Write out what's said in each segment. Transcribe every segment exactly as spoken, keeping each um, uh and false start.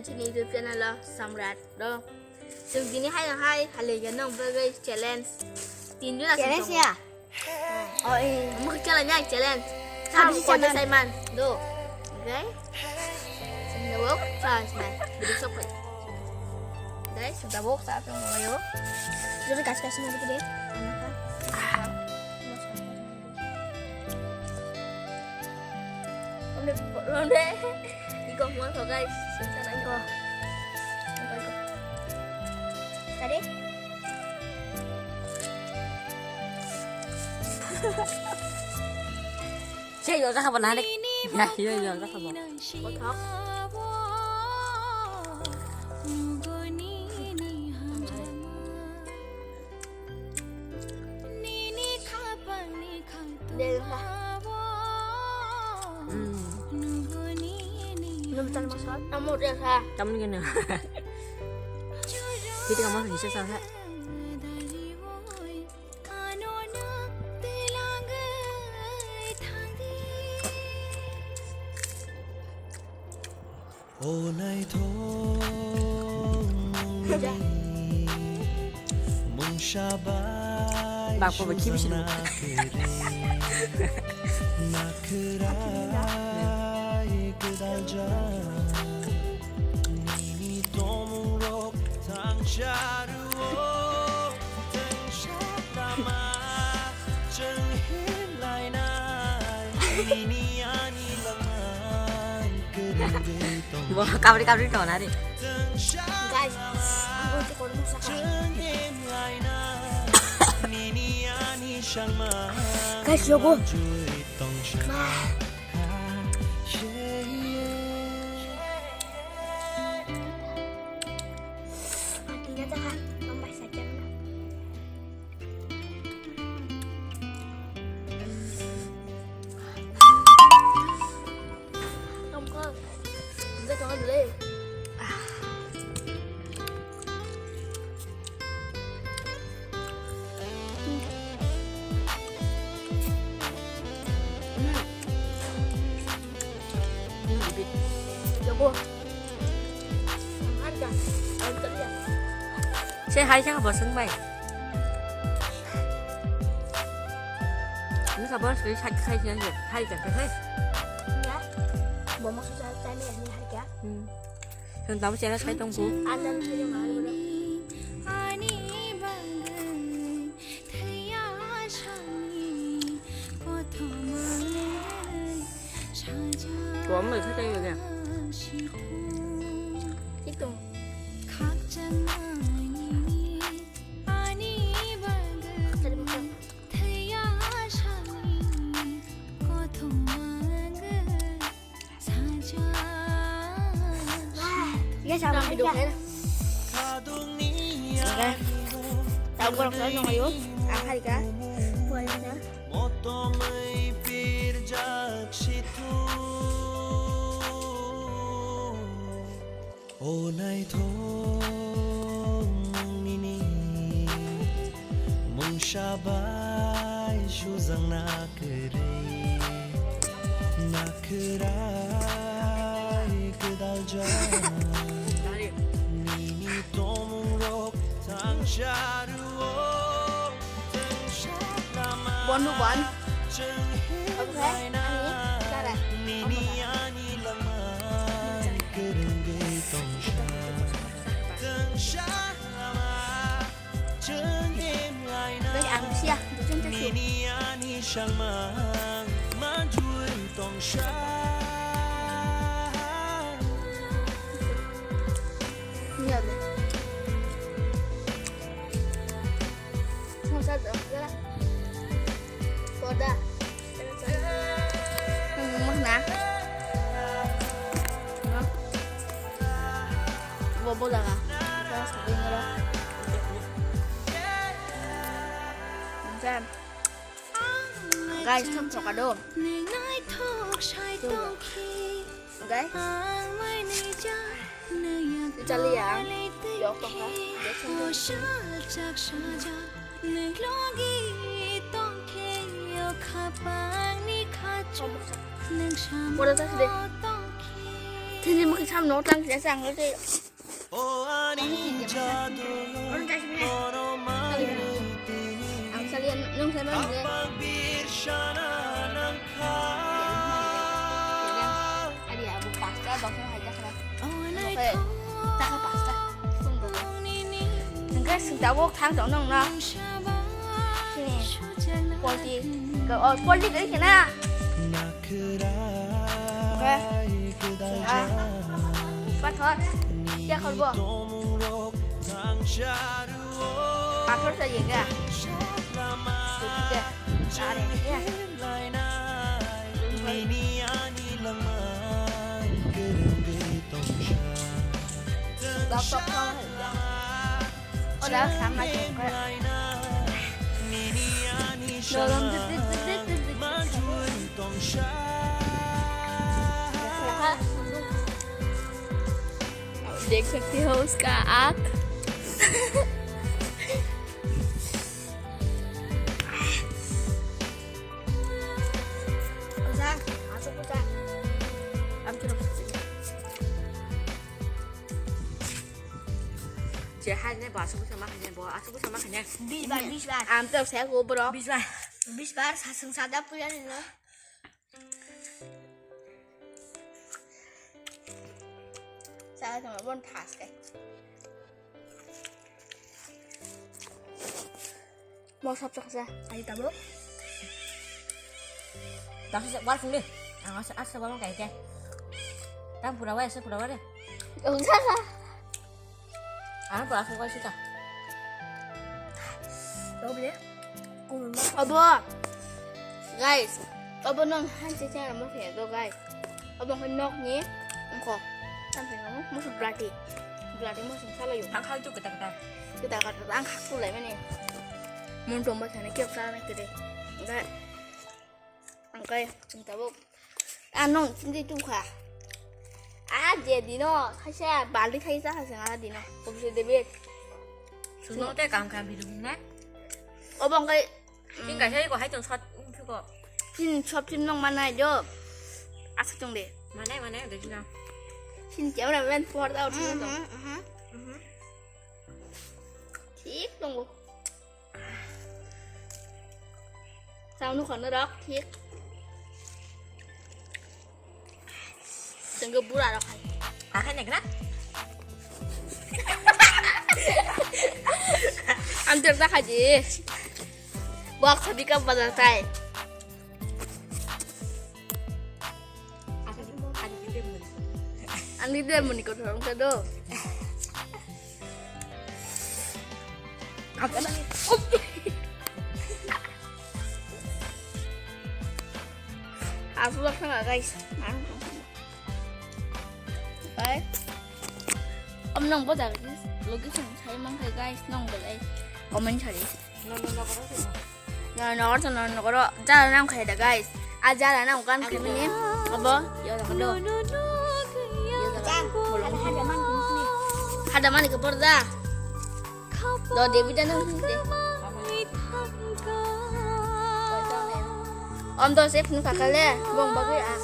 Chini YouTube channel o Samrat do. Chwng tini hai hai halai ya nong bagwi challenge. Tin jora challenge ya. Oh, eh. Mo challenge ya challenge. Sam ko challenge. Sai man do. Okay. Sini wo challenge man. Video sok. Guys, sudah bok sa tong ayo. Jadi kasih kasih nanti deh. Ronde, ronde. Iko mo to guys, sinta na iko. Iko, iko. Tadi? Saya juga sama narik. Ya, iya, iya, sama. Kotak. Dai wngkha. Nini khapangni khang tongmabo. Hmm. Nuguni nini nubtal masal. Amo dia sa. Tamni gana. Kita kamu bisa sa. Dariwoi ano nak telanggai thangdi. O naithok mungni mungsa bai. Bakbo bai khibi sini. Nakhrai gwdal jak nini tomung rok thangsa rwo. Bo kabri kabri tona re. Guys, aku cek orang masak. Guys, logo. Matinya dah, tambah saja. Saya hai siya ka bosong bai. Ini ka bos bai hai hai siya hai ka hai. Ya. Bomo susah tanya ini harga. Hmm. Yang tahu saya saya tunggu. Ada yang mahal. Ani bangga. Thaya sani kothoma saja. Kuam mai khatai yo kya? Itu. Khakchanani ani baga. Thaya sani kothoma. Guys, apa lagi ya? Oke. Tahu gua langsung ayo. Ah, hari ka. Buat ini. O naithok mungni mungsa bai sujak na kwrwi nakhrai gwdal jak nini tomung rok thangsa rwo. Bondhu bon. Oke, ani, Sarah. Guys, ang siya. Bujung ke su. Ini ada. Masa dong, ya. Koda. Mama na. Bobo daga. Jam. Guys, thum soka do. Guys. Italia. Yok tongkha. Pura tas de. Sini mungkin sam no tang kisa sang lo sih. Ang sali nung sama ni. Adi abu pasta dong hai dah. Oke, taka pasta. Nengke sing tabuk thang tong nong na. Sini. Polti. Ke, oh, polti ke kena. Oke. Sing ah. Pathor. Ya korbo. Pathor sa ye ga. Oke. Are, ya. Laptop ko. Oda sama juga. Tolong. देख सकते हो उसका आँख। Oda, masuk oda. Am kira. Je hai ne basu busa ma khanya bo asu busa ma khanya. Bis bar, bis bar. Am to se ko bro. Bis bar. Bis bar sa sung sa da puya ni na. Sa sa ma bon thas kai. Mau sap sap sa. Ayo tabuk. Dak sih wal sini. Ang asa asa wal kai ke. Tang pura wal asa pura wal deh. Enggak lah. Ang pura asa wal sih ta. Tahu beli? Obo. Guys, obo nong hanse channel mo khe do guys. Obo khe nok ni engko. Sampai kamu musuh berarti. Berarti musuh salah yuk. Ang kau tu kata kata. Kita kata ang kau tu lah mana? Mun domba sana kiyok sana kede. Enggak. Ang kai, ang tabuk. Ah, nong, sini tu kha. Ah, je dino, kaisa baldi kaisa kaisa ngala dino. Kobse debet. Suno te kam kam bidu na. Obo ang kai. Sing kaisa ko hai tong sat ung phi ko. Sini sop sim nong mana jo. Asa tong de. Mana mana de na. Sini camera man por da uthi tong. Mhm, mhm. Thik tongo. Chao nukha norok thik. Tengke bura rok hai. Akhai nekra. Antar tak haji. Bak sabika bazar tai. Ani de muni ko thong ka do. Aku bakal nggak guys. Guys. Om nong boda guys. Logi sung saya mang kai guys nong belai. Comment hari. No no no. Na nokor to no nokoro jara nam khai da guys. A jara nam kan khai mani. Abo yo da kado. Hada mani ke porda. Do David da nam de. Om do se phunu kakale bong bagwi a.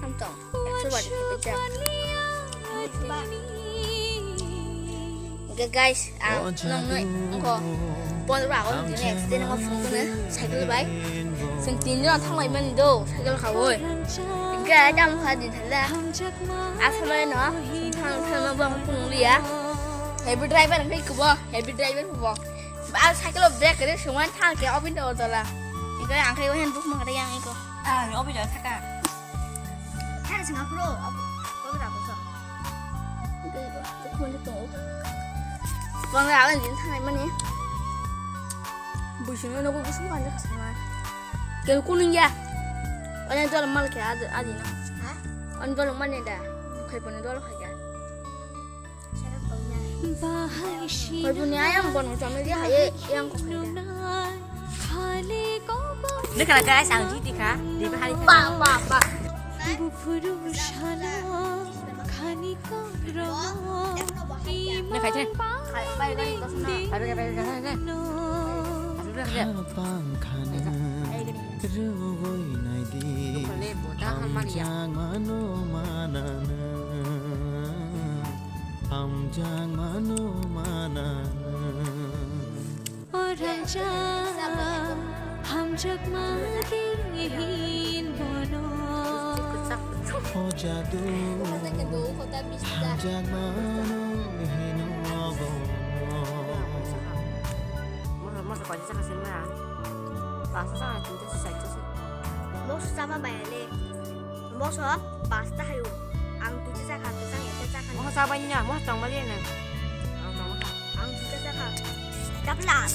Am tong. Ekso bari khe pijak. Hwnkhe guys, ang nokno wngkha pondro August ni accident wngkha phone kheno cycle bai. Chwng tin jona thanglai mani do cycle khaui. Hwnkhe tamo kha din thala. Asalai no thang thang no bong phunuk liya. Heavy driver hwnkhe kubo heavy driver kubo. Ba cycle o brake re sungwan thang khe obin do tola. Hwnkhe ang khe ohen buk ma khe yang iko. Ah, obin do thaka. Thang sing aphuru, abu, abu rabu sa. Oke, oke, oke, oke. Bang rawan din thanai mani. Buising no nogo busung kan jak sana. Kel kuning ya. Onya dol mal ke ad, adina. Ha? On dol mane da. Khai pone dol khai ya. Koi buni ayang bono chome dia haye yang ko khaida. Dekhala guys, ang jiti kha. Diba hari pa pa pa. Ne khai chhe. Khai bai bai to sna. Bai bai bai bai. Asu bai khai. Rwui naidi, hamjakmano mananw, hamjakmano mananw. O rangchak, hamjakma din bono. O jadu, hamjakmano hino bono. Masa, masa, kau cakap sini lah. Bahasa sana, cinta sih, saya sih. Mau susah apa bayar ni? Moso pasta hayo. Ang tuja sakha, tuja yang tuja sakha. Moso sabai nya, moso tong bali na. Ang tong bali. Ang tuja sakha. Tapla.